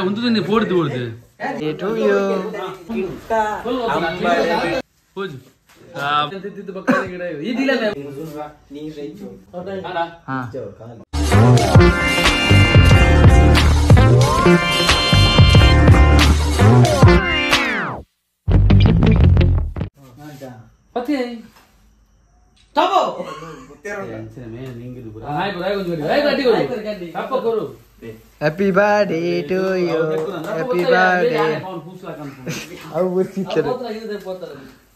ಒಂದು ಫೋರ್ತ್ ಕೊಡ್ತೆ ಟು you. Ha Happy birthday to you. Happy birthday.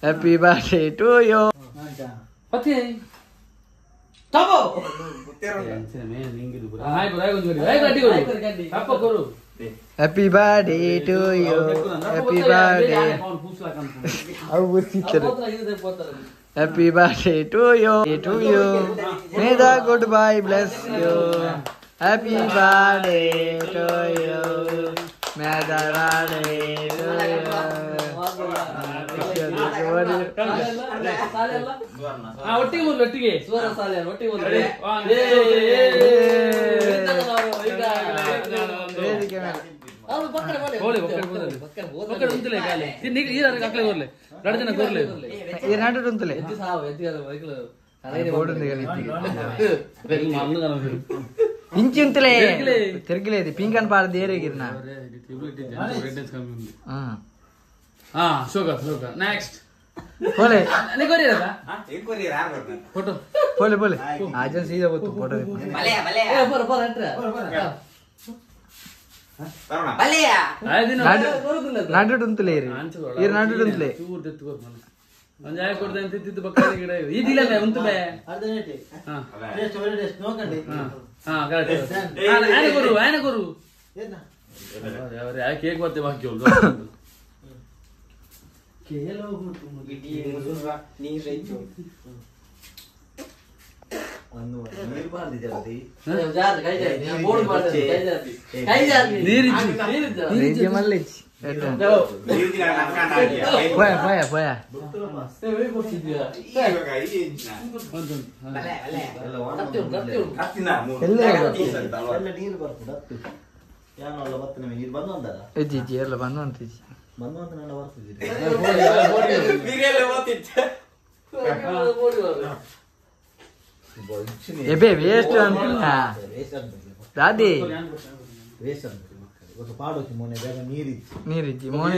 Happy birthday to you. Happy birthday to you. Happy birthday. Happy birthday to you. To you. May the good boy bless you. Happy birthday to you. May the birthday to you. ಒಟ್ಟಿಗೆ ಮೊದಲು ಒಟ್ಟಿಗೆ ಇಂಚಿಂತಲೇ ತಿರುಗಲೇದಿ ಪಿಂಕನ್ ಪಾರ್ದ ಏರಿಗಿರ್ನ. ಶೋಕ ಶೋಕ next పోలే photo పోలే పోలే ಆಜನ್ ಸೀದಾ ಗೊತ್ತು ಫೋಟೋ. ನಡು ಉಂತಲೇ ಇರಿ ಇರು ನಡು ಉಂತಲೇ. ಕೇಕ್ ಬತ್ತೆ ಬಾಕಿ ಎಬೆ ವೇಸ್ಟ್ ಅಂತ ದಾದಿ ನೀರಿಜ್ಜಿ ಮೋನೆ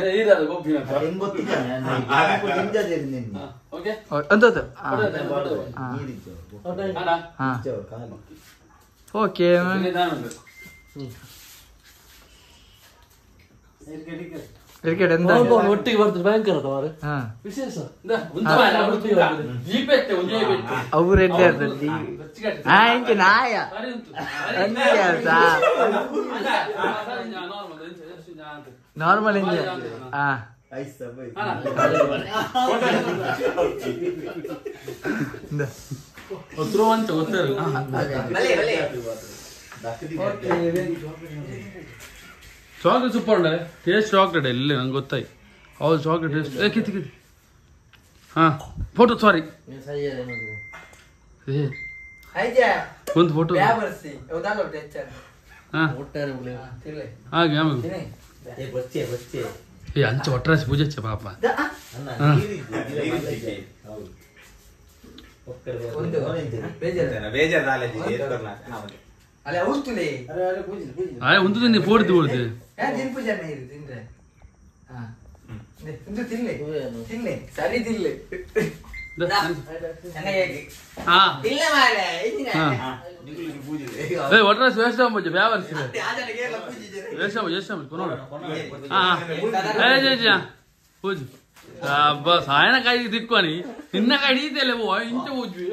ಓಕೆ. ಕ್ರಿಕೆಟ್ ಎಂತ ಒಟ್ಟಿಗೆ ಬರ್ತದೆ ಭಯಂಕರ ವಿಶೇಷ. ಅವು ರೆಡ್ಡಿ ಆರ್ತದೆ ಇಂಚ ನಾಯ ನಾರ್ಮಲ್ ಇಂಜ. ಚಾಕ್ಲೇಟ್ ಸೂಪರ್ ಉಂಟೆ ಟೇಸ್ಟ್ ಚಾಕ್ಲೇಟ್ ಎಲ್ಲಿ ನಂಗೆ ಗೊತ್ತಾಯ್. ಹೌದು ಚಾಕ್ಲೇಟ್ ಟೇಸ್ಟ್. ಏ ಕಿತ್ತು ಕಿತ್ತು. ಹಾ ಫೋಟೋ ಸಾರಿ ಒಂದು ಫೋಟೋ. ಹಾಗೆ ಆಮೇಲೆ ಏ ಅಂಚೆ ಒಟ್ಟರಾಸಿ ಪೂಜೆ ಪಾಪ. ಒಂದು ತಿಂಡಿ ಫೋರ್ತಿ ಕೊಡ್ತೆ. ಒಟ್ಟರಾಸಿ ವೇಸ್ಟ್ ಆಗ್ಬೋದು ಬ್ಯಾವರ್ಸಿ ವೇಸ್ಟ್ ಆಗ್ಬೋದು ವೇಸ್ಟ್ ಆಗ್ಬೋದು ಕೊನೋಡು. ಪೂಜೆ ಬಸ್ ఆయన ಕಾಯಿ ದಿಕ್ಕೋನಿ ನಿನ್ನ ಕಾಯಿ ಹಿಡಿತೇಲೆ ಇಂಚ ಪೂಜೆ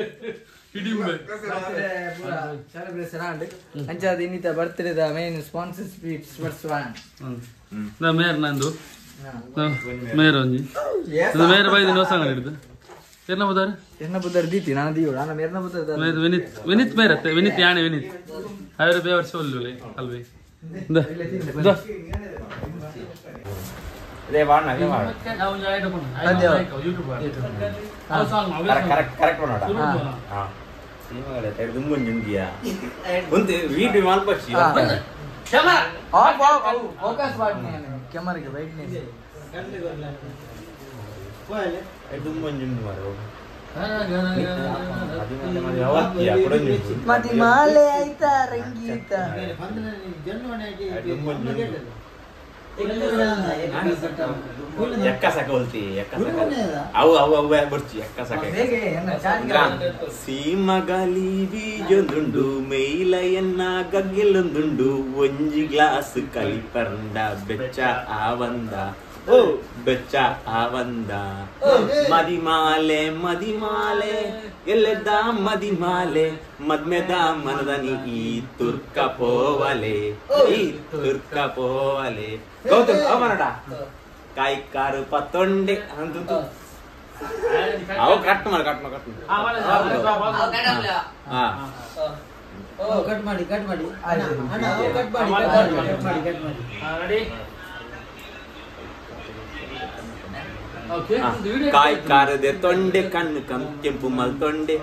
ಸೆಲೆಬ್ರೇಷನ್ ಆಂಡ್ ಅಂಚಾದ ಇನ್ನಿತ ಬರ್ತ್ಡೇದ ಮೇನ್ ಸ್ಪಾನ್ಸರ್ ಸ್ವೀಟ್ಸ್ ವರ್ಸ್ವಾನ್ ನಾ ಮೇರ್ ನಂದು ಮೇರ್ ಒಂಜಿ ಮೇರ್ ಬೈದಿ ನೋಸಂಗ ಹಿಡಿದು ಎರ್ನ ಬುದಾರ ಎರ್ನ ಬುದಾರ ದೀತಿ ನಾನು ದಿಯೋ ನಾನು ಮೇರ್ನ ಬುದಾರ ಮೇರ್ ವಿನಿತ್ ವಿನಿತ್ ಮೇರ್ ಅತ್ತೆ ವಿನಿತ್ ಯಾಣೆ ವಿನಿತ್ ಅವರ ಬೇವರ್ ಸೋಲ್ಲುಲೆ ಅಲ್ವೇ the the ರೇ ವಾಣ ರೇ ವಾಣ ನಾವು ಜಾಯ್ಡ ಕೊಣ ಯೂಟ್ಯೂಬ್ ಕರೆಕ್ಟ್ ಕರೆಕ್ಟ್ ನೋಡ. ಹಾ ವೀಡಿಯೋ ಮಲ್ಪಚ್ಚಿ ಆಫ್ ಆಫ್ ಫೋಕಸ್ ಮಾಡಿ ಕ್ಯಾಮೆರಾಗೆ ವೈಟ್ ನೇ ಮದಿಮಾಲೆ ಆಯ್ತಾ ರಂಗೀತ ಎಕ್ಕ ಸಕ ಹೊಲ್ತಿ ಎಕ್ಕ ಸಕ ಅವು ಅವು ಅವು ಬರ್ಚಿ ಎಕ್ಕ ಸಕ ಸೀಮಗಲಿ ಬೀಜೊಂದುಂಡು ಮೇಲ ಎನ್ನ ಗಗ್ಗೆಲ್ಲೊಂದುಂಡು ಒಂಜಿ ಗ್ಲಾಸ್ ಕಲಿಪರ್ಂಡ ಬೆಚ್ಚ ಆವಂದ ಓ ಬೆಚ್ಚ ಆವಂದ ಮದಿಮಾಲೆ ಮದಿಮಾಲೆ ಎಲ್ಲೆದ ಮದಿಮಾಲೆ ಮದ್ಮೆದ ಮನದನಿ ಈ ತುರ್ಕ ಪೋವಲೆ ಈ ತುರ್ಕ ಪೋವಲೆ ಗೌತಮ್ ಅವನಡ ಕಾಯಿ ಕಾರು ಪತ್ತೊಂಡೆ ಅಂತ ಅವು ಕಟ್ ಮಾಡಿ ಕಟ್ ಮಾಡಿ ಕಟ್ ಮಾಡಿ ಹಾ ಕಟ್ ಮಾಡಿ ಕಟ್ ಮಾಡಿ ಅಣ್ಣ ಕಟ್ ಮಾಡಿ ಕಟ್ ಮಾಡಿ ಕಟ್ ಮಾಡಿ ರೆಡಿ. ಕಾಯಿ ಕಾರದೆ ತೊಂಡೆ ಕಣ್ಣು ಕಂ ಕೆಂಪು ಮಲ್ ತೊಂಡೆ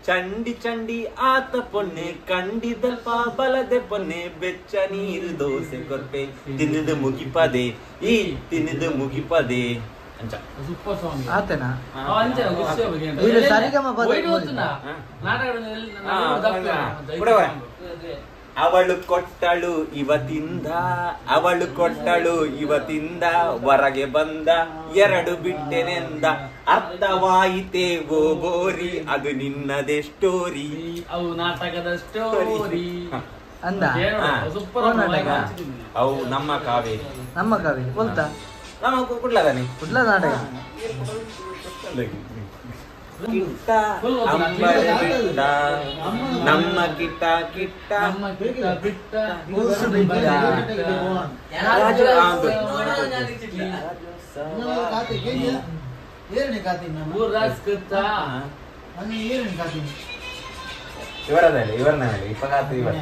ಚಂಡಿ ಚಂಡಿ ಆತ ಪೊನ್ನೆ ಕಂಡಿದಲ್ಪ ಬಲದೆ ಪೊನ್ನೆ ಬೆಚ್ಚ ನೀರು ದೋಸೆ ಕೊರ್ಪೆ ತಿನ್ನದು ಮುಗಿಪದೆ ಈ ತಿನ್ನದು ಮುಗಿಪದೆ ಅಂಚ ಸೂಪರ್ ಸಾಂಗ್ ಆತನಾ ಅಂಚ ಇದು ಸರಿಗಮ ಪದ ಅವಳು ಕೊಟ್ಟಳು ಇವತ್ತಿಂದ ಅವಳು ಕೊಟ್ಟಳು ಇವತ್ತಿಂದ ಹೊರಗೆ ಬಂದ ಎರಡು ಬಿಟ್ಟೆನೆಂದ ಅರ್ಥವಾಯಿತೇ ಓ ಬೋರಿ ಅದು ನಿನ್ನದೇ ಸ್ಟೋರಿ ಅವು ನಾಟಕದ ಸ್ಟೋರಿ ಅಂದ ಸೂಪರ್ ನಾಟಕ ಅವು ನಮ್ಮ ಕಾವೇರಿ ನಮ್ಮ ಕಾವೇರಿ ಕೊಲ್ತಾ ನಮ್ಮ ಕುಡ್ಲದಾನೆ ಕುಡ್ಲ ನಾಟಕ ಕಿಟ್ಟ ಅಂಬರೆ ಬಿಟ್ಟ ನಮ್ಮ ಕಿಟ್ಟ ಕಿಟ್ಟ ಬಿಟ್ಟ ರಾಜು ಇವರದಲ್ಲಿ ಇವರನ್ನ ಇಪ್ಪತ್ತು ಇವರ